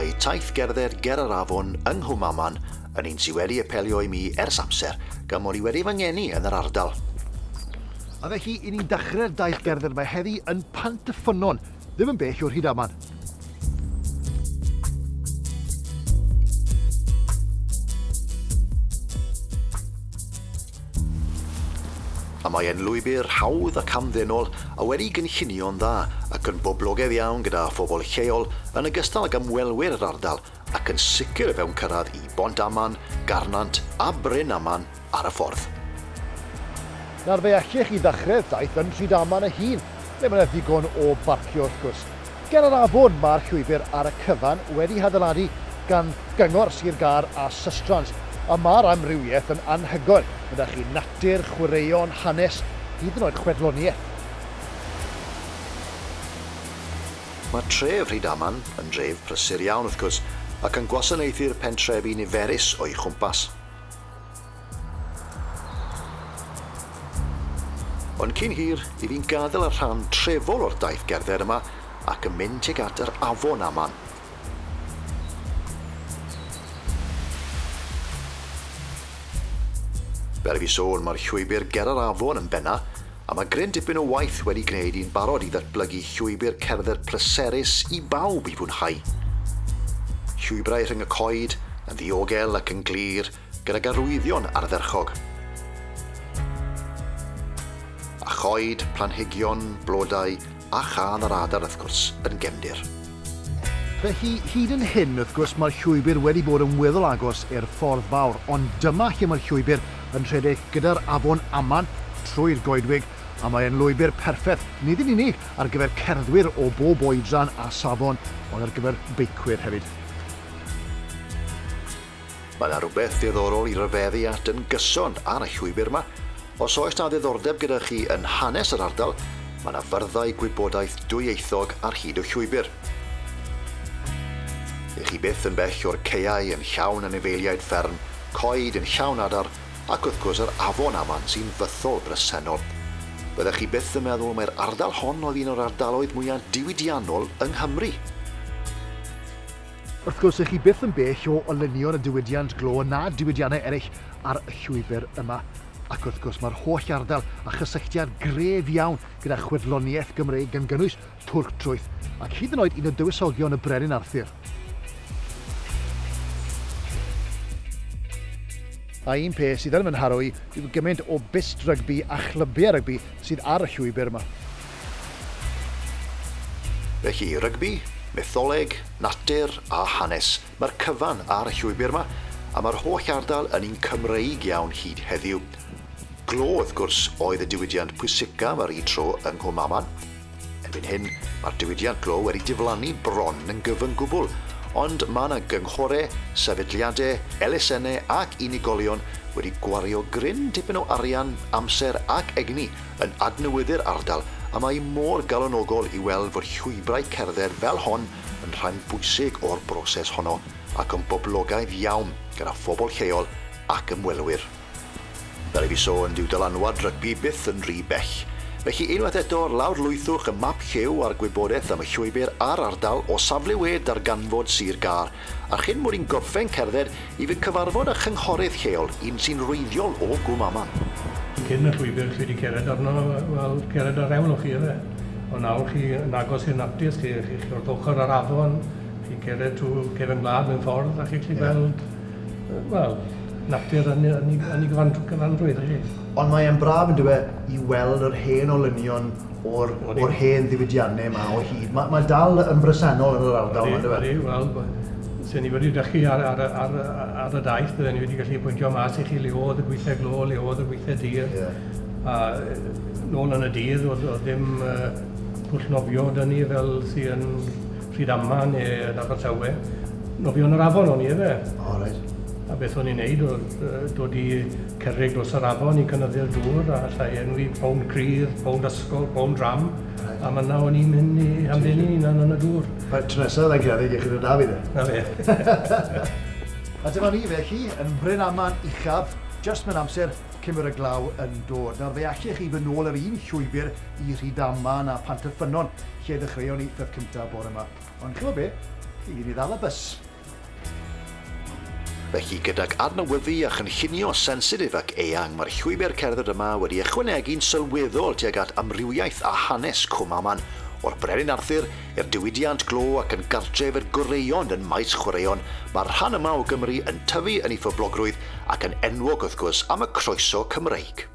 Mae taith gerdded ger yr afon yng Nghwm Aman yn un sy wedi apelio i mi ers amser, gan mod i wedi fy ngeni yn yr ardal. A felly, i ni'n dechrau'r daith gerdded yma heddi yn Pantyffynnon, ddim yn bell o Rhydaman. A mae e'n lwybr hawdd ac hamddenol a wedi'i gynllunio'n dda ac yn boblogaidd iawn gyda phobl lleol yn ogystal ag ymwelwyr yr ardal ac yn sicr o fewn cyrraedd i Bont Aman, Garnant a Bryn Aman ar y ffordd. Nawr fe allech chi ddechrau'r daith yn Rhydaman ei hun, lle mae 'na ddigon o barcio wrth gwrs. Ger yr afon mae'r llwybr ar y cyfan wedi hadeiladu gan Gyngor Sir Gâr a Sustrans, a mae'r amrywiaeth yn anhygoel, mae 'da chi natur, chwaraeon, hanes, hyd yn oed chwedloniaeth. Mae tref Rhydaman yn dref prysur iawn wrth gwrs, ac yn gwasanaethu'r pentrefi niferus o'i chwmpas. Ond cyn hir, i fi'n gadael y rhan trefol o'r daith gerdded yma ac yn mynd tuag at yr afon Aman. Fel i fi sôn, mae'r llwybr ger yr afon yn benna, a mae gryn dipyn o waith wedi gwneud i'n barod i ddatblygu llwybr cerdded pleserus i bawb i fwynhau. Llwybrau rhyng y coed, yn ddiogel ac yn glir, gydag arwyddion ardderchog. A choed, planhigion, blodau a chân yr adar wrth gwrs yn gefndir. Felly, hyd yn hyn, wrth gwrs, mae'r llwybr wedi bod yn weddol agos i'r ffordd fawr, ond dyma lle mae'r llwybr yn rhedeg gyda'r afon Aman trwy'r goedwig, a mae e'n lwybr perffaith, nid yn unig ar gyfer cerddwyr o bob oedran a safon, ond ar gyfer beicwyr hefyd. Mae 'na rywbeth ddiddorol i ryfeddu at yn gyson ar y llwybr 'ma. Os oes 'na ddiddordeb gyda chi yn hanes yr ardal, mae 'na fyrddau gwybodaeth dwyieithog ar hyd y llwybr. Ych chi byth yn bell o'r caeau yn llawn anifeiliaid fferm, coed yn llawn adar, ac wrth gwrs yr afon Aman sy'n fythol bresennol. Byddech chi byth yn meddwl mai'r ardal hon oedd un o'r ardaloedd mwya' diwydiannol yng Nghymru. Wrth gwrs, ych chi byth yn bell o olynion y diwydiant glo na diwydiannau eraill ar y llwybr yma. Ac wrth gwrs, mae'r holl ardal â chysylltiad gref iawn gyda chwedloniaeth Gymreig gan gynnwys Twrch Trwyth, ac hyd yn oed un o dywysogion y Brenin Arthur. A un peth sydd yn fy nharo i yw gymaint o byst rygbi a chlybiau rygbi sydd ar y llwybr yma. Felly, rygbi, mytholeg, natur a hanes, mae'r cyfan ar y llwybr 'ma, a mae'r holl ardal yn un Cymreig iawn hyd heddiw. Glo, wrth gwrs, oedd y diwydiant pwysicaf ar eu tro yng Nghwm Aman. Erbyn hyn, mae'r diwydiant glo wedi diflannu bron yn gyfan gwbl, ond mae 'na gynghorau, sefydliadau, elusennau ac unigolion wedi gwario gryn dipyn o arian, amser ac egni yn adnewyddu'r ardal a mae mor galonogol i weld fod llwybrau cerdded fel hon yn rhan bwysig o'r broses honno ac yn boblogaidd iawn gyda phobl lleol ac ymwelwyr. Fel i fi sôn, dyw dylanwad rygbi byth yn rhy bell. Felly unwaith eto, lawrlwythwch y map lliw a'r gwybodaeth am y llwybr a'r ardal o safle we Darganfod Sir Gâr A chyn mod i'n gorffen cerdded i fy cyfarfod â chynghorydd lleol, un sy'n wreiddiol o Gwm Aman. Cyn y llwybr chi wedi cered arno, wel, cered ar hewl o'ch chi ife. Ond nawr chi yn agos i'r natur, chi, chi, chi wrth ochr yr afon, chi'n cered trwy cefen gwlad mewn ffordd, a chi'n gallu gweld, wel, natur yn, yn, yn ei gyfan, gyfanrwydd, chi. Ond mae e'n braf, yn dyw e, i weld yr hen olynion o'r, or hen ddiwydiannau yma o hyd. Mae, mae dal yn bresennol yn yr ardal yma, yndyfe? Ydy, wel, sen ni wedi drychu ar, ar, ar, ar y daith, bydden ni wedi gallu pwyntio mas i chi le oedd y gweithiau glo, le oedd y gweithiau dir. Yeah. A nôl yn y dydd, oedd, oedd ddim uh, pwll nofio 'da ni fel sydd yn Rhydaman neu yn Abertawe. Nofio yn yr afon o'n i efe. O, oh, reit. A beth o'n i'n neud oedd dod i cerrig dros yr afon i cynyddu'r dŵr a allai enwi pownd crydd, pownd ysgol, pownd dram. Right. A myna o'n i'n mynd i hamddenu hunan yn y dŵr. Rhaid tro nesaf dda'n cerrig i chi ddod â fi de. Na fe. A dyma ni felly, yn Bryn Aman uchaf, jyst mewn amser cyn bod y glaw yn dod. Nawr fe allech chi fynd nôl yr un llwybr i Rhydaman a Pantyffynnon lle ddechreuon ni peth cyntaf bore yma. Ond chimod be? I ni ddal y bws. Felly, gydag adnewyddu a chynllunio sensitif ac eang, mae'r llwybr cerdded yma wedi ychwanegu'n sylweddol tuag at amrywiaeth a hanes Cwm Aman, o'r Brenin Arthur i'r diwydiant glo ac yn gartref i'r goreuon yn maes chwaraeon, mae'r rhan yma o Gymru yn tyfu yn ei phoblogrwydd ac yn enwog wrth gwrs am y croeso Cymreig.